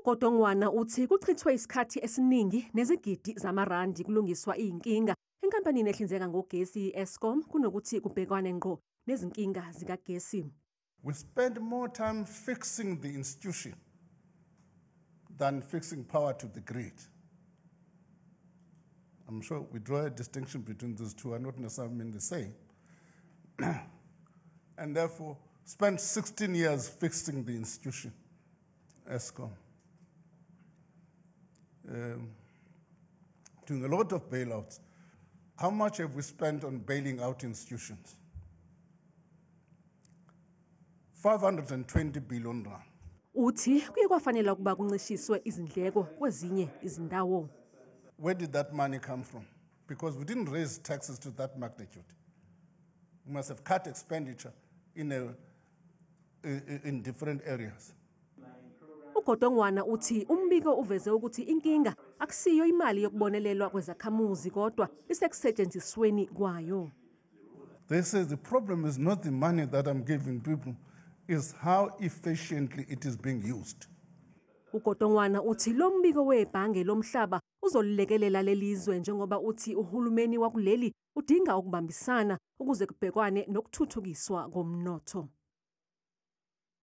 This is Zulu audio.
UGodongwana uthi kuchithwe isikhathi esiningi nezigidi zamarandi kulungiswa izinkinga enkampanini ehlinzeka ngogesi i-Eskom kunokuthi kubhekwane ngqo nezinkinga zikagesi. We spend more time fixing the institution than fixing power to the grid. I'm sure we draw a distinction between those two, are not necessarily mean the same. And therefore, spent 16 years fixing the institution, Eskom. Doing a lot of bailouts. How much have we spent on bailing out institutions? 520 billion rand. Uthi kuye kwafanele ukuba kuncishiswe izindleko kwezinye izindawo. Where did that money come from? Because we didn't raise taxes to that magnitude. We must have cut expenditure in different areas. UGodongwana uthi umbiko uveze ukuthi inkinga akusiyo imali yokubonelelwa kwezakhamuzi kodwa isekusetshenzisweni kwayo. They say the problem is not the money that I'm giving people, is how efficiently it is being used. UGodongwana uthi lo mbiko webhange lomhlaba uzolilekelela lelizwe njengoba uthi uhulumeni wakuleli udinga ukubambisana ukuze kubhekwane nokuthuthukiswa komnotho.